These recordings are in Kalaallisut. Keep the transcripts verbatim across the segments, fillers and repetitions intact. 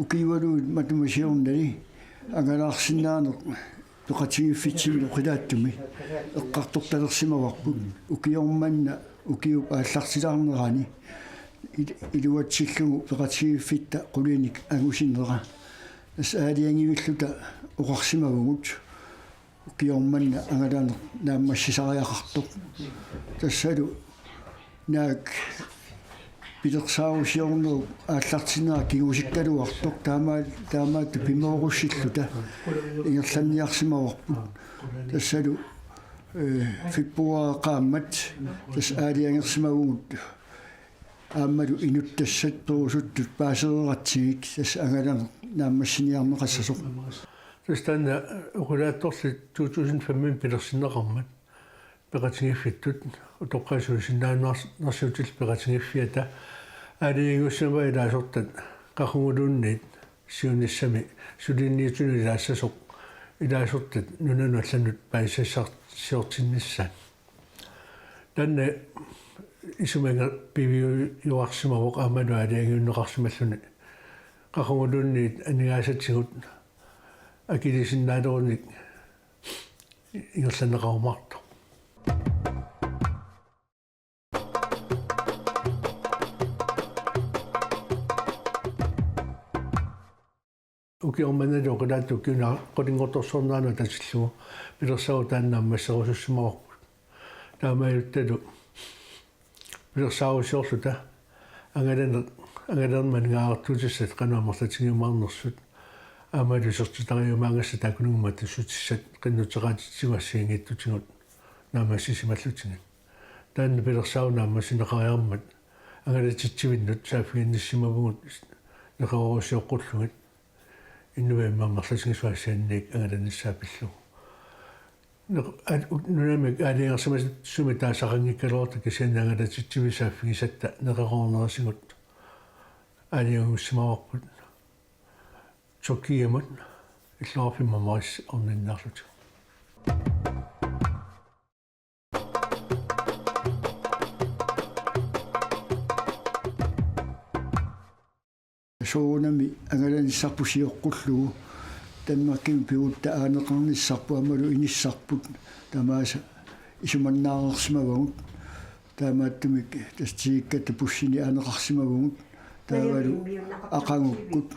Ukiualuit matuma siornali angalaarsinnaaneq peqatigiiffitsinni oqilaatsumi eqqartortalersimavarput. Ukioq manna ukiup aallartilaarnerani il-, iluatsillugu peqatigiiffitta qulinik angusinera. Tassa aalajangivilluta oqarsimavugut. Ukioq manna angalaneq naammassisariaqartoq. Tassalu naak pilersaarusiornerup aallartinnera kingusikkaluartoq taama-, taamaattut pimoorussilluta ingerlanniarsimavarput. Tassalu, eh, februarip qaammat tassa aalajangersimavugut. Aammalu inuttassat perusuttut paasereeratsigik tassa angalaneq naammassiniarneqassasoq. Tassa taanna oqilaatsumik to tusind fem pilersinneqarmat peqatigiiffittut utoqqaat sulisinnaajunnaarsiuutillit peqatigiiffiata aalajangiussimavaat ilaasortat Qaquguluunniit siunissami suliniutinut ilaassasoq ilaasortat nunanut allanut paasisassarsiortinnissaat. Taanna isumaga piviujuarsimavoq aammalu aalajangiunneqarsimalluni Qaquguluunniit aningaasatigut akilisinnaalerunik ingerlanneqarumaartoq. Ukioq manna oqilaatsut ukiuna qulinngortorsuarnerani atatillugu pilersaarutit taanna naammasserusussimavarput. Taamaalilluta pilersaarusiorluta angalaneq, angalanermut aningaasartuutissat qanoq amerlatigiumaarnersut aammalu isertitariumaagassat taakkununnga matussutissat qinnuteqaatitsigut assigiinngitsutigut naammassisimallutigu. Taanna pilersaarutit naammassineqariarmat angalatitsivinnut saaffiginnissimavugut neqeroorusioqqullugit inuit amerlatigisut assigiinngitsut angalanissaat pillugu. Neq-, at-, u-, nunamik aalajangersimasumik taasaqanngikkaluartut kisianni angalatitsiviit saaffigisatta neqeroornerisigut aalajangiussimavarput Tyrkiamut illoqarfimmi Marshallimi orninniarlutik. Soorunami angalanissarput sioqqullugu Danmarkimi pigutta aaneqarnissarput aammalu inissarput tamaasa isumannaareersimavagut. Taamaattumik tassa tikikkatta bussini aaneqarsimavugut taavalu aqagukkut.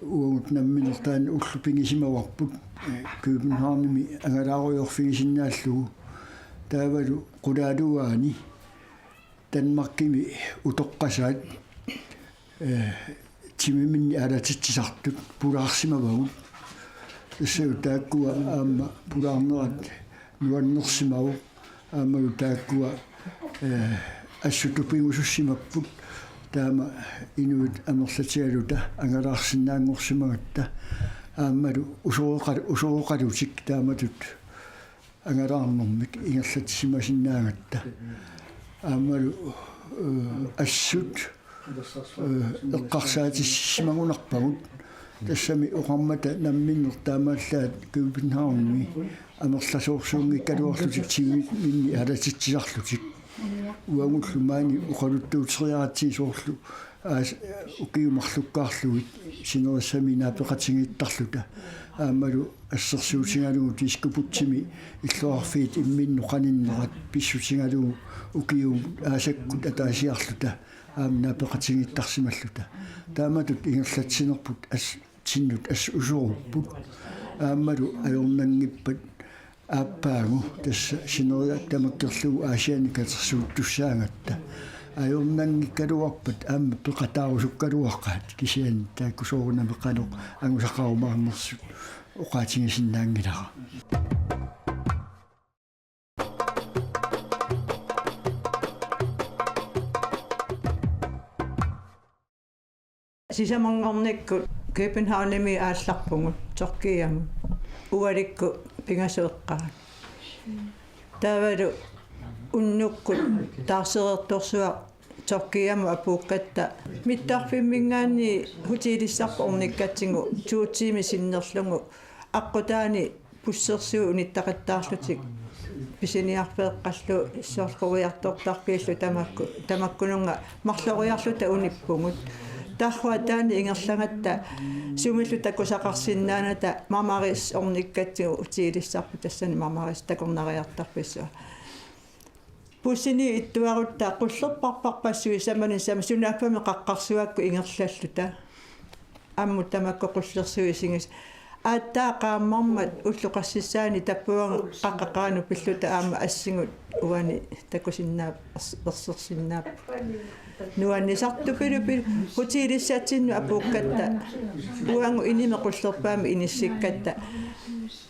Uagut nammineq taanna ullut pigisimavarput, eh, Københavnimi angalaarujoorfigisinnaallugu. Taavalu qulaaluaani Danmarkimi utoqqasaat, eh, timiminni aalatitsisartut pulaarsimavagut. Tassa taakkua aamma pulaarnerat nuannersimavoq. Aammalu taakkua, eh, assut tupigusussimapput taama inuit amerlatigaluta angalaarsinnaanngorsimagatta aammalu usoreqa-, usoreqalutik taamatut angalaarnermik ingerlatsisimasinnaagatta. Aammalu, eh, assut eh, eqqarsaatissimagunarpagut. Tassami oqarmata namminneq taamaallaat Københavnimi amerlasoorsuunngikkaluarlutik timiminni aalatitsisarlutik. Uagullu maani oqaluttuuteriaratsigit soorlu aas-, ukiut marlukkaarlugit sinerissami naapeqatigiittarluta. Aammalu assersuutigalugu Diskobugtimi illoqarfiit imminnut qaninnerat pissutigalugu ukiut aasakkut ataasiarluta aamma naapeqatigiittarsimalluta. Taamatut ingerlatsinerput as-, tinnut as-, usorupput. Aammalu ajornanngippat aappaagu tassa sineriak tamakkerlugu Aasianni katersuuttussaagatta. Ajornanngikkaluarpat aamma peqataarusukkaluaqaat kisianni taakku soorunami qanoq angusaqarumaarnersut oqaatigisinnaanngilara. Sisamanngornikkut Københavnimi aallarpugut Tyrkiamut. Ualikkut pingasut eqqaat. Taavalu unnukkut taarsereertorsuaq Tyrkiamut apuukkatta mittarfimminngaanniit hotelissarput ornikkatsigu to tiimit sinnerlugu aqqutaani bussersuit unittaqattaarlutik pisiniarfeeqqallu soorlu qoriartortarfiillu tamakku, tamakkununnga marloriarluta unippugut. Tarrua taani ingerlagatta sumillu takusaqarsinnaanata mamaris ornikkatsigu utiilissarput tassani mamaris takornariartarpissua. Bussini ittuarutta qullerparparpassuit samani sama sunaaffami qaqqarsuakkut ingerlalluta. Ammut tamakku qullersuit isigis. Aatsaat qaammarmat ullut qassissaanni tappavani qaqqat qaanut pilluta aamma assigut uani takusinnaap-, ers-, ersersinnaapput. Nuannisartut pilu pilu hotelissatsinnut apuukkatta. Uagut inimi qullerpaamik inissikkatta.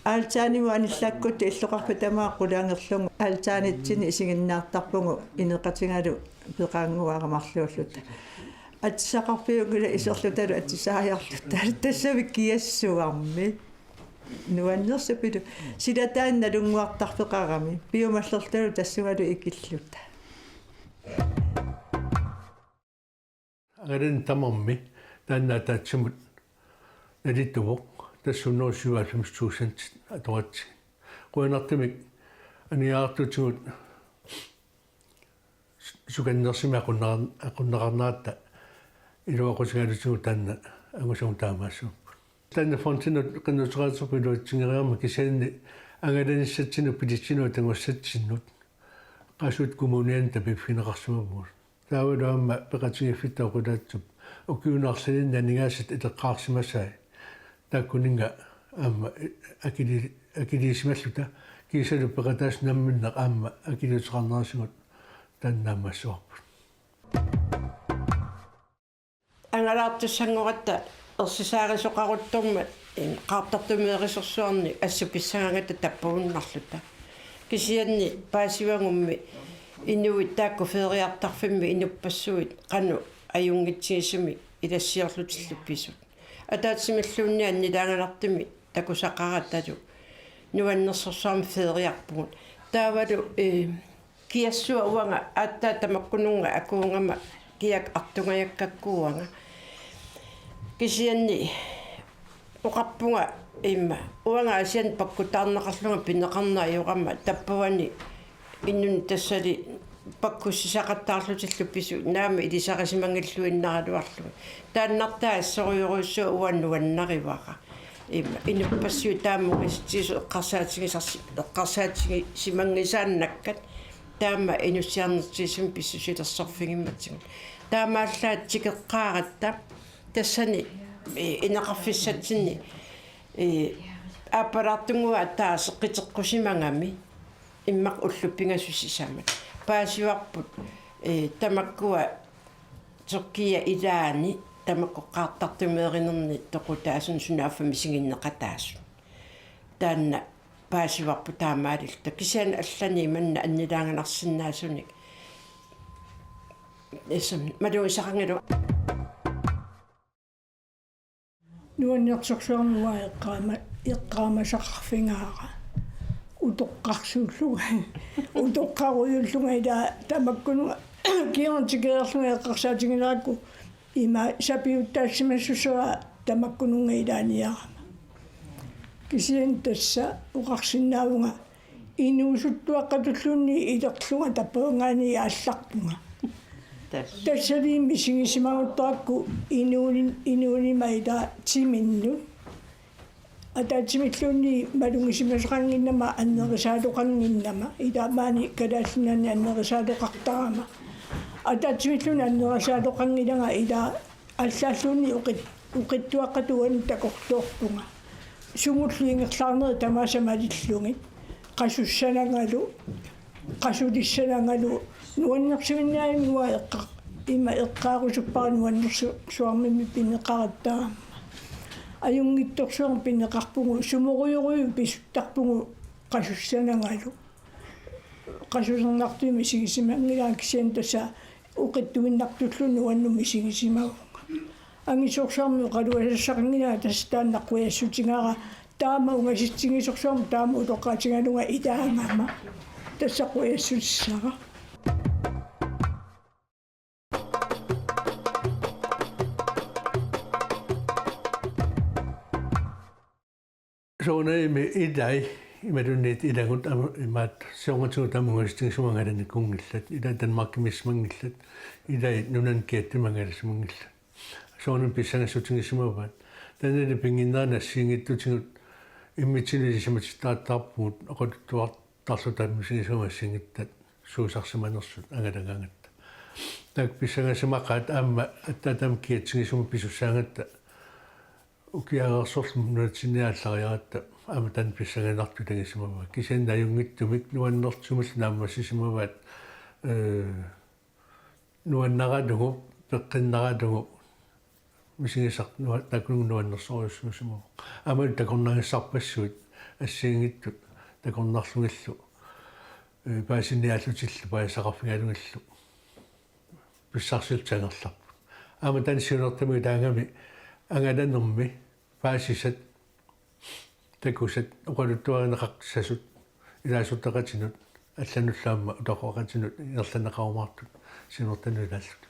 Altanimut anillakkutta illoqarfik tamaat qulaangerlugu altanitsinni isiginnaartarpugut ineqatigalu peqannguara marluulluta. Atisaqarfiup kila iserlutalu atisaajarluta. Tassami kiassuarmi. Nuannersupilu. Sila taanna nalunnguartarfeqarami. Piumallerlutalu tassungalu ikilluta. Angalanerit tamarmi taanna ataatsimut nalituvoq, tassa hundrede syvoghalvfems tusind atoratsigit. Qujanartumik aningaasartuutigut sukannersumik aqunneqar-, aqunneqarneratta iluaqutigalutigu taanna angusagut taamaassapput. Taanna fondinut qinnuteqartoq iluatsinngeriarmat kisianni angalanissatsinnut bilitsinut atangussatsinnut qasut kommunianit tapiiffigineqarsimavugut. Taavalu aamma peqatigiiffitta oqilaatsip ukiuni arlalinni aningaasat ileqqaarsimasai taakkuninnga aamma akili-, akiliisimalluta kiisalu peqataasut namminneq aamma akiliuteqarnerisigut taanna naammassivarput. Angalaartussanngoratta ersisaarisoqaruttormat, im, qaartartumeerisorsuarnik assut pissangagatta tappavunnarluta. Kisianni paasivagummi inuit taakku feriartarfimmi inuppassuit qanoq ajunngitsigisumik ilassiorlutillu pisut. Ataatsimilluunniit annilaanganartumik takusaqaratalu nuannersorsuarmik feriarpugut. Taavalu, eh, kiassua uanga aatsaat tamakkununnga akuugama kiak artungajakkakku uanga. Kisianni oqarpunga imma uanga Aasianni pakkutaarneqarlunga pineqarneq ajorama tappavani innun tassali pakkussisaqattaarlutillu pisut naamik ilisarisimanngilluinnaaraluarlugit. Taannartaa assorujorujussuaq uanga nuannarivara. Imma inuppassuit taama ungasitsigisut eqqarsaatigisarsi-, eqqarsaatigisimanngitsaannakkat taama inussiarnertigisumik pissusilersorfigimmatigut. Taamaallaat tikeqqaaratta tassani, eh, ineqarfissatsinni, eh, aappalaartunnguaq ataaseq qiteqqusimagami immaqa ullut pingasut sisamat. Paasivarput, eh, tamakkua Tyrkia ilaanni tamakku qaartartumeerinerni toqutaasunut sunaaffami isiginneqataasut. Taanna paasivarput taamaalilluta. Kisianni allanik manna annilaanganarsinnaasunik. Isum, malugisaqanngilaq. Nuannersorsuarmik uanga eqqaama-, eqqaamasaqarfigaara. Utoqqarsuullunga. Utoqqarujuullunga ila tamakkununnga kingorna tikeriarlunga eqqarsaatiginerakku ima sapiuttaassimassusera tamakkununnga ilaaniarama. Kisianni tassa oqarsinnaavunga inuusuttuaqqatulluunniit ilerlunga tappavanngaanniit aallarpunga. Tassa. Tassali misigisimaguttorakku inuuni-, inuunima ila timinnut. Ataatsimilluunniit malugisimasaqannginnama annerisaaloqannginnama. Ila maani Kalaallit Nunaanni annerisaaloqartarama. Ataatsimilluunniit annerisaaloqanngilanga ila allaalluunniit oqit-, oqitsuaqqatut uannut takorloorpunga. Sumullu ingerlaarnerit tamaasa malillugit. Qasussanangalu, qasulissanangalu, nuannersuinnaavimmi uanga eqqa-, ima eqqaarusuppara nuannersorsuarmimmi pineqaratta aamma. Ajunngitsorsuarmik pineqarpugut, sumorujorujuit pisuttarpugut qasussanangalu. Qasusernartumik misigisimanngilara kisianni tassa oqitsuinnartulluunniit uannut misigisimavunga. Angisoorsuarmik oqaluasassaqanngilanga tassa taanna qujassutigaara taama ungasitsigisorsuarmik taama utoqqaatigalunga ilaagama. Tassa qujassutissara. Soorunami ilai imaluunniit ilagut ama-, imaat siornatigut taama ungasissutigisugut angalanikkunngillat, ilai Danmarkimiissimanngillat, ilai nunanut kiattumik angalasimanngillat. Soorunami pissangassutigisimavaat. Taannali pinnginnerani assigiinngitsutigut immitsinnut ilisimatittarpugut oqaluttuartarluta misigisumik assigiinngitsut suusarsimanersut angalagaangatta. Taakku pissangasimaqaat aamma attaataama kiatsigisumik pisussaagatta ukiareersorlu nunatsinni aallariaratta aamma taanna pissanganartoq tagisimavaat. Kisianni ajunngitsumik nuannersumillu naammassisimavaat, ee, nuannaralugu, peqqinnaralugu, misigisaq nua-, taakkununnga nuannersorujussuusimavoq. Aammalu takornarissarpassuit assigiinngitsut takornarlugillu, ee, paasiniaallutillu paasisaqarfigalugillu pissarsiallutik angerlarput. Aamma taanna siunertamut ilaagami angalanermi paasisat takusat oqaluttuarineqassasut ilaasortaqatinut allanullu aamma utoqqaqatinut ingerlanneqarumaartut siunertanut ilaalluta.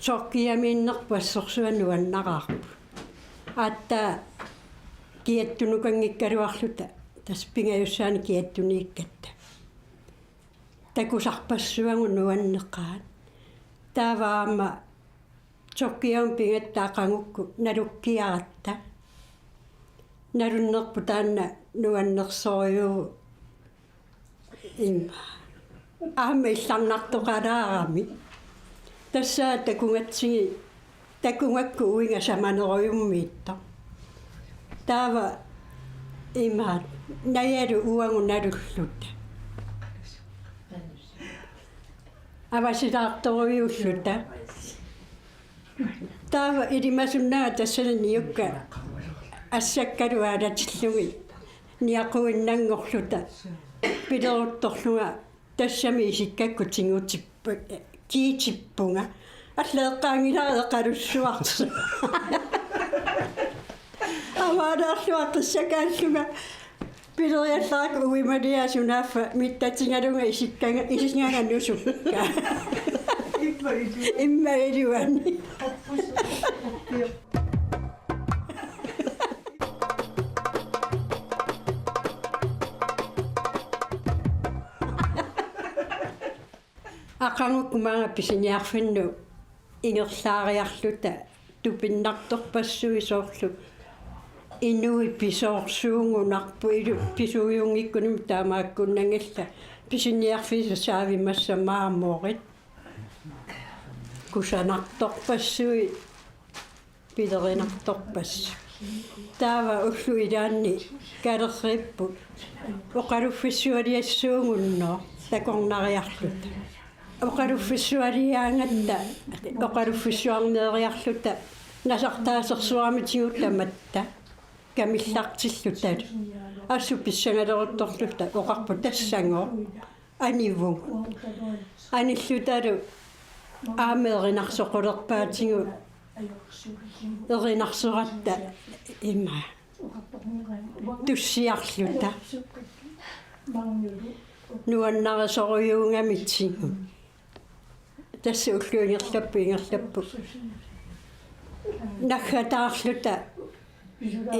Sorkiamiinnerput assorsuaq nuannaraarput. Aatsaat kiattunukanngikkaluarluta tassa pingajussaanik kiattuniikkatta. Takusarpassuagut nuanneqaat. Taava aamma sorkiamut pigatta aqagukku nalukkiaratta. Nalunnerput taanna nuannersorujuuvoq. Imma. Aamma illarnartoqalaarami. Tassa takugatsigit, takugakku uiga samanerujummiittoq. Taava imma najalu uagut nalulluta. Avasilaartorujuulluta. Taava ilimasunnaaq tassani niukka assakkalu aalatillugit niaquinnanngorluta pileruttorlunga tassami isikkakkut tigutippu-, kiitippunga. Alla eqqaanngilara eqalussuartoq. Avaalaarlunga qissakaallunga. Pileriallarakku uimaliaa sunaaffa mitsatigalunga isikkanga, isiganga nusukka. Imma iluani. Aqagukku maanga pisiniarfinnut ingerlaariarluta tupinnartorpassuit soorlu inuit pisoorsuugunarput ilu-, pisuujunngikkunimi taamaakkunanngillat pisiniarfissat saavimassat maamorit. Kusanartorpassuit pilerinartorpassuit. Taava ullut ilaanni kalerriipput oqaluffissualiassuugunnoq takornariarluta. Oqaluffissualiaangatta, oqaluffissuarneeriarluta nasartaasersuarmitigut tamatta kamillartillutalu. Assut pissagaleruttorluta oqarput tassagooq. Anivugut. Anillutalu aamma erinarsoqalerpaatigut erinarsoratta imma tussiarluta. Nuannarisorujuugamitigut. Tassa ullut ingerlapput, ingerlapput. Naggataarluta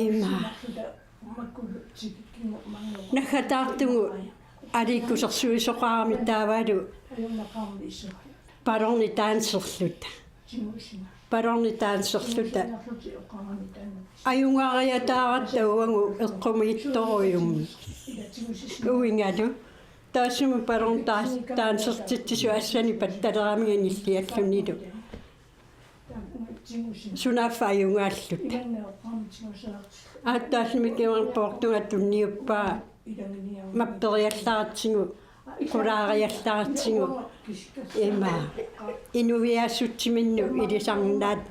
imma. Naggataartugut aliikkusersuisoqarami taavalu ballonit danserluta. Ballonit danserluta. Ajugariataaratta uagut eqqumiitsorujussuarmik. Uingalu. Taassuma ballon dan-, dansertitsisut assani pattaleramiga nilliallunilu. Sunaaffa ajugaalluta. Aatsaallimik imaappoq tunga tunniuppaa mapperiallaratsigu, qulaariallaratsigu, ima inuiaassutsiminnut ilisarnaat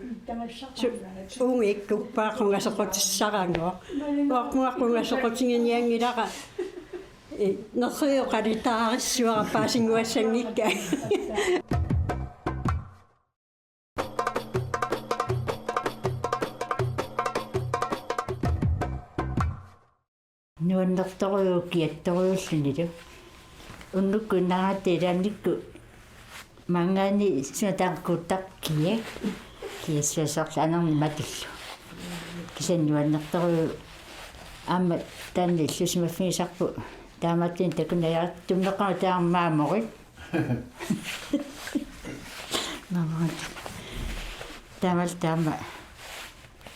su-, uunga ikkuppaa qungasequtissaragooq. Uarpunga qungasequtiginianngilara, i, nerriuqalitaarissavara paasinguassanngikkaa. Nuannertorujuuvoq kiattorujuullunilu. Unnukkut innaratta ilaannikkut maanngaanniit suna taanna kuuttarpoq kia. Kiassuassarlu anerni matullu. Kisianni nuannertorujuuvoq aamma taanna illusimaffigisarput taamaattumik takunajaartummeqaru taarmaamorit. Naammat. Taamalu taama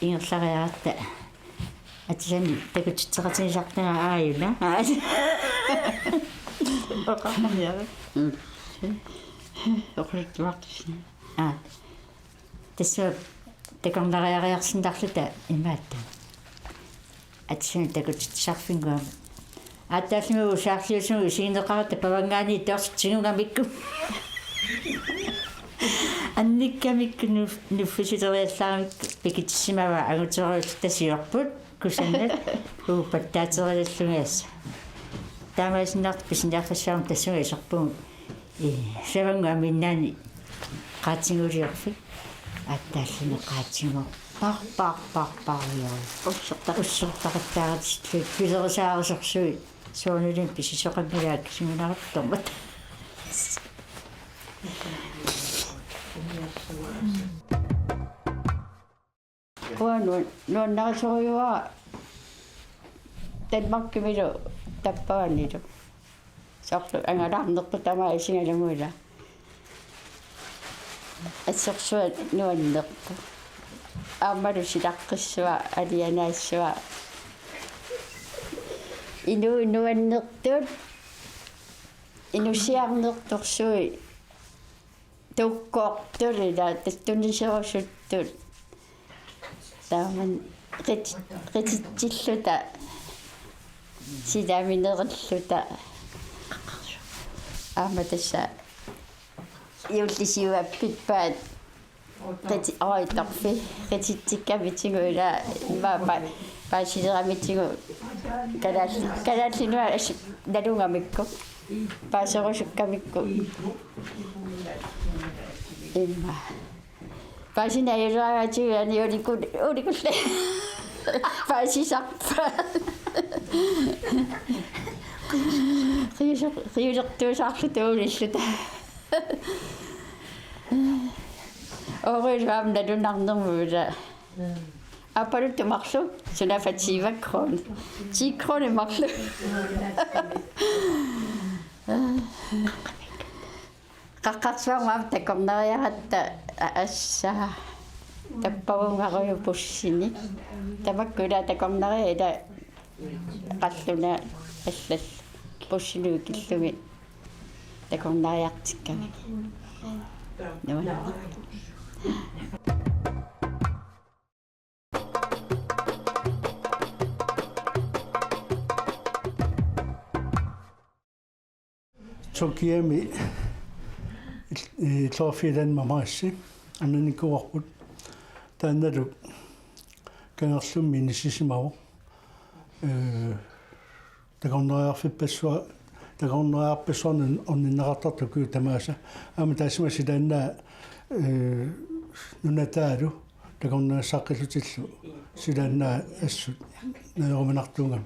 ingerlariaratta. Atisani takutitseqatigisartanga aajuna. Oqarniara. Mm. Oqaluttuartussina. Aa. Tassa takornariariarsinnarluta imaattoq. Atisani takutitsisarfinnguamik. Aatsaallugu usaarliusugu isigineqarutta pavanngaanniit toortitsingungamikku. Annikkamikku nuf-, nuffisileriallaramikku pikitissimavaa anguteruilluta siorput kusannat uuppattaaterilallungaassa. Taamaasinnartoq pisiniarfissaarama tassunga iserpugut. Ee, savannguaq minnaani qaatiguliorfik. Aatsaallugu qaatigoor. Par, par, par, par, joo. Ussortaq. Ussortaqattaaratillugu pilerisaarisorsuit. Soorunalimi pisisoqanngilaq kisiminaruttormat. Uanga nuannarisorujuara Danmarkimilu tappavanilu. Soorlu angalaarnerput tamaat isigalugit ila. Assorsuaq nuannerpoq. Aammalu silaqqissuaq, alianaassuaq. Inuit nuannertut, inussiarnertorsuit, tukkortut ila, tassa tuniserusuttut. Taamani qit-, qititsilluta, silaminerilluta. Aamma tassa juullisiuappippaat qiti-, oitorfi, qititsikkamitigut ila, immaqa pa-, paasileramitigut kalaal-, kalaallinut assut nalugamikku, paaserusukkamikku. Immaqa. Paasinaajulaaraatigut aani ulikul-, ulikulli. Paasisarpaat. Qiuser-, qiusertuusaarluta uulilluta. Oorilu aamma nalunarnermut ila. Aappaluttoq marluk, sunaaffa tyve kroner. Ti kroner marluk. Qaqqarsuarmut aamma takornariaratta a-, assaa. Tappavungarujuk bussini. Tamakku ila takornariat ila qallunaat allallu. Bussinut ikillugit takornariartikkamik. Nuann. Tokyomi il-, illoqarfiit ilaanni Mamarissi annanikkuarput, taannalu kangerlummi inissisimavoq. Ee, takornariarfippassua-, takornariarpassuarnik orninneqartartut ukiut tamaasa. Aamma taassuma silaannaap, ee, nunataalu takornagassaaqqillutillu silaannaap assut najoruminartuugami.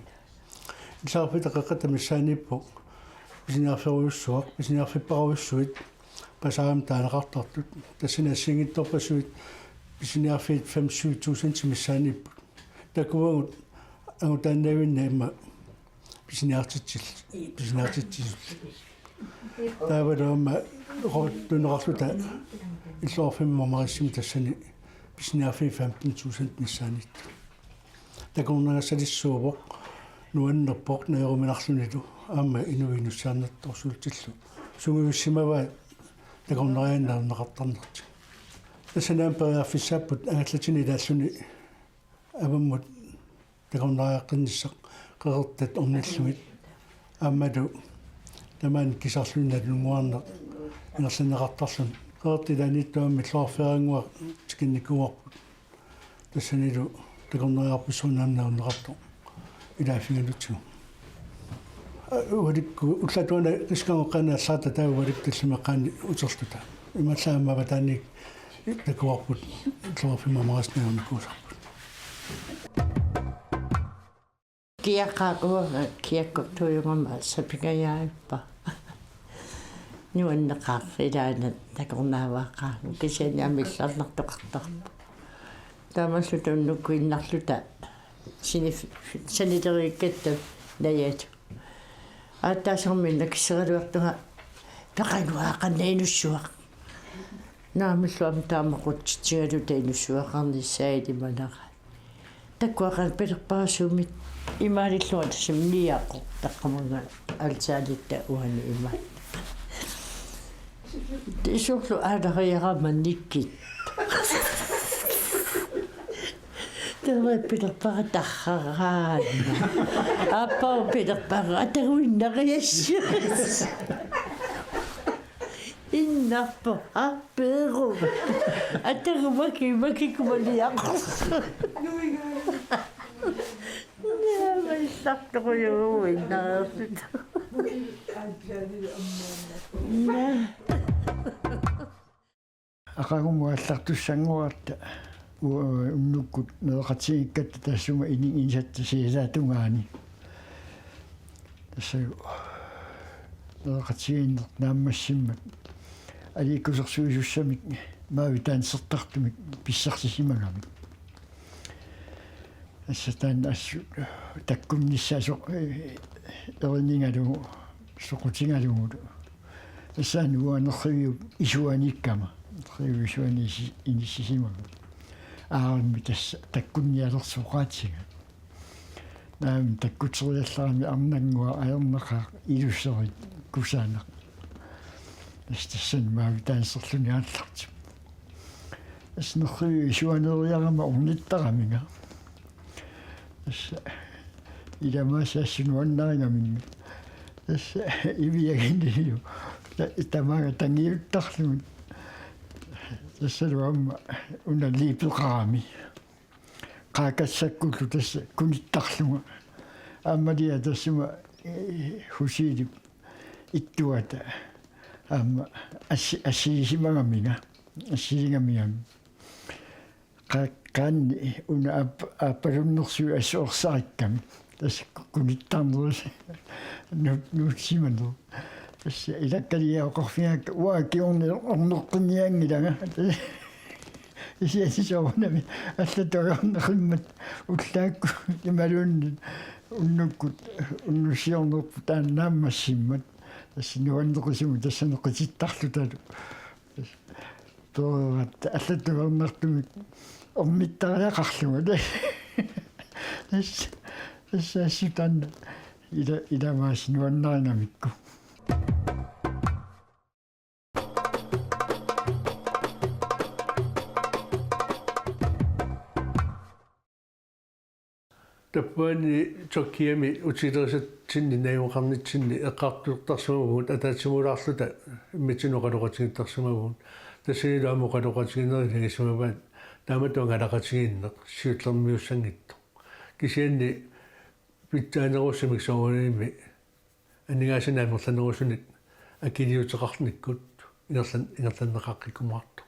Illoqarfiit Qeqqata missaaniippoq pisiniarferujussuaq, pisiniarfipparujussuit pasaarami taaneqartartut. Tassani assigiinngitsorpassuit pisiniarfiit fem syv tusind missaaniipput. Takuagut angutaannavinni immaqa pisiniartitsil-, pisiniartitsisullu. Taavalu aamma oqaluttuunneqarluta illoqarfimmi Mamarissimi tassani pisiniarfiit femten tusind missaaniittut. Takornagassalissuuvoq, nuannerpoq najoruminarlunilu, aamma inuit inussiarnertorsiutillu sungiussimavaat takornarianik najorneqartarnertik. Tassani aamma periarfissaapput angallatinik ilaalluni avammut takornariaqqinnissaq qeqertat ornillugit. Aammalu tamaani kisarluni nalunnguarneq ingerlanneqartarluni. Qeqertat ilaanniittut aamma illoqarfiaraannguaq tikinnikuuarput. Tassanilu takornariarpassuarnik aamma najorneqartoq ilaaffigalutsigu. Aa, ualikkut ullaakkut una kiskangoqqaani allaata taava ualikkut tallimeqqaani uterluta. Imaallaat aamma avataaniit takuarput illoqarfimmi Mamarissimi najornikuusarput. Kiaqqaaq uanga kiakkortuujugama sapingajaavippa. Nuanneqaaq ilaanni takornariaqaaq kisianni aamma illarnartoqartarpoq. Taamalluta unnukkuinnarluta sinif-, sanileriikkatta najatut. Aatsaasermi nakisseraluartunga peqanguaaqanna inussuaq. Naamillu aamma taama qutsitsigaluta inussivaqarnissaa ilimanara. Takuaqqat pilerpara sumik imaanilluunniit tassami niaqoq taqqamanga altaanitta uani imaat. Isorlu aalariarama nikkit. Taava pilerpara tarraraanna. Aappaa pilerpara ataguinnariassavasi. Innarpoq aappeeruva. Atagu maki makikumaniaqorsoq. Naamallaqqujuuinnartut. Aqagumut aallartussanngorarta u-, unnukkut meeqatigiikkatta taassuma ini-, inisatta sialaatungaani. Tassa meeqatigiinneq naammassimmat aliikkusersuisussamik maavitaansertartumik pissarsisimagamik. Tassa taanna assut takkunnissaa soq-, erinigalugu soqutigalugulu. Tassa uanga nerriviup isuaniikkama. Nerriviup isuani isi-, inissisimagama. Aarimmi tassa takkunnialersoqaatiga. Naamik takkuteriallarami arnannguaq ajornaqaaq iluserit kusanaq. Tassa tassani maavitaanserluni aallartippoq. Tassa nerriviup isuaneeriarama ornittaraminga. Tassa ilamaassaassunuannarigaminga. Tassa iviaginiu. Ta-, tamaanga tangiuttarlugit. Tassalu aamma una liipeqarami. Qaakassakkullu tassa kunittarlunga. Aammalia tassuma, eh, Husiilip ittuata. Aamma assi-, assigisimagamiga. Assigigamigami. Qa-, qaanni una aap-, aappalunnersuit assorsaarikkami. Tassa ku-, kunittarnerit nu-, nuutsimanerit. Tassa ilakkaliaq oqarfigaakka uanga kingorna orneqqinnianngilanga. Kisianni soorunami allatut ajorneqimmat ullaakkut imaluunniit unnukkut unnussiornerput taanna naammassimmat. Tassa nuanneqisumik tassani qitittarlutalu. Pereeratta allatut ajornartumik ornittariaqarlunga. Tassa, tassa assut taanna ila-, ilamaassinut nuannarigamikku. Tappaani Tyrkiami utilerisatsinni najugaqarnitsinni eqqartortarsimavugut, ataatsimoorluta immitsinnut oqaloqatigiittarsimavugut. Tassanilu aamma oqaloqatigiinnerit ilagisimavaat taamatut angalaqatigiinneq siullermiussanngitsoq. Kisianni pitsaanerusumik soorunami aningaasanik amerlanerusunik akiliuteqarnikkut ingerlan-, ingerlanneqaqqikkumaartoq.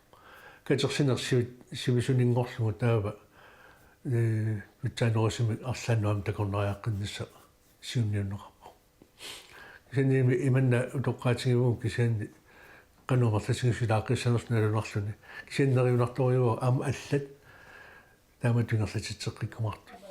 Katersineq sivi-, sivisuninngorlugu taava, ee, pitsaanerusumik arlaannut aamma takornariaqqinnissaq siunniunneqarpoq. Kisianni imanna utoqqaatigivugut kisianni qanoq amerlatigisut ilaaqqissanersoq nalunarluni. Kisianni neriunartorujuuvoq aamma allat taamatut ingerlatitseqqikkumaartut.